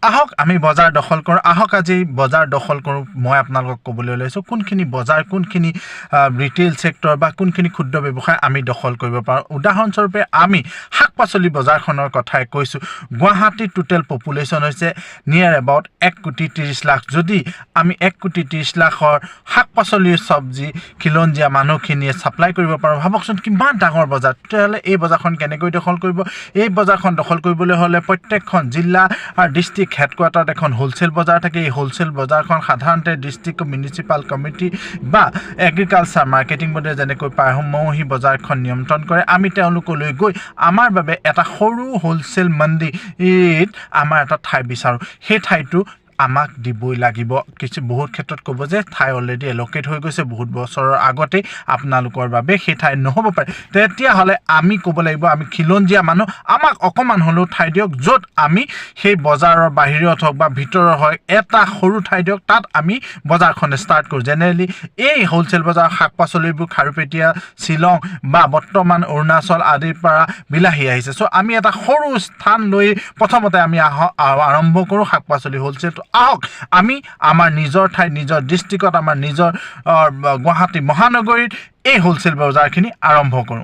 আহক আমি বজাৰ দখল কৰোঁ। আহক আজি বজাৰ দখল কৰোঁ। মই আপোনালোকক ক'বলৈ ওলাইছোঁ কোনখিনি বজাৰ, কোনখিনি ৰিটেইল ছেক্টৰ বা কোনখিনি ক্ষুদ্ৰ ব্যৱসায় আমি দখল কৰিব পাৰোঁ। উদাহৰণস্বৰূপে আমি শাক পাচলি বজাৰখনৰ কথাই কৈছোঁ। গুৱাহাটীৰ টোটেল পপুলেশ্যন হৈছে নিয়েৰ এবাউট 1 কোটি 30 লাখ। যদি আমি 1 কোটি 30 লাখৰ শাক পাচলিৰ চব্জি খিলঞ্জীয়া মানুহখিনিয়ে ছাপ্লাই কৰিব পাৰোঁ, ভাবকচোন কিমান ডাঙৰ বজাৰ। তেতিয়াহ'লে এই বজাৰখন কেনেকৈ দখল কৰিব? এই বজাৰখন দখল কৰিবলৈ হ'লে প্ৰত্যেকখন জিলা আৰু ডিষ্ট্ৰিক্ট হেডকোৱাৰ্টাৰত এখন হ'লচেল বজাৰ থাকে। এই হ'লচেল বজাৰখন সাধাৰণতে ডিষ্ট্ৰিক্ট মিউনিচিপাল কমিটি বা এগ্ৰিকালচাৰ মাৰ্কেটিং বৰ্ডে যেনেকৈ পাৰমহী বজাৰখন নিয়ন্ত্ৰণ কৰে, আমি তেওঁলোকলৈ গৈ আমাৰ বাবে এটা সৰু হ'লচেল মণ্ডিত আমাৰ এটা ঠাই বিচাৰোঁ। সেই ঠাইটো আমাক দিবই লাগিব। কিছু বহুত ক্ষেত্ৰত ক'ব যে ঠাই অলৰেডি এল'কেট হৈ গৈছে বহুত বছৰৰ আগতেই, আপোনালোকৰ বাবে সেই ঠাই নহ'ব পাৰে। তেতিয়াহ'লে আমি ক'ব লাগিব, আমি খিলঞ্জীয়া মানুহ, আমাক অকণমান হ'লেও ঠাই দিয়ক, য'ত আমি সেই বজাৰৰ বাহিৰত হওক বা ভিতৰৰ হওক, এটা সৰু ঠাই দিয়ক, তাত আমি বজাৰখন ষ্টাৰ্ট কৰোঁ। জেনেৰেলি এই হ'লচেল বজাৰ শাক পাচলিবোৰ খাৰুপেটীয়া, শ্বিলং বা বৰ্তমান অৰুণাচল আদিৰ পৰা বিলাহী আহিছে। চ' আমি এটা সৰু স্থান লৈ প্ৰথমতে আমি আৰম্ভ কৰোঁ শাক পাচলি হ'লচেলটো। আহক আমি আমাৰ নিজৰ ঠাইত, নিজৰ ডিষ্ট্ৰিক্টত, আমাৰ নিজৰ গুৱাহাটী মহানগৰীত এই হ'লচেল বজাৰখিনি আৰম্ভ কৰোঁ।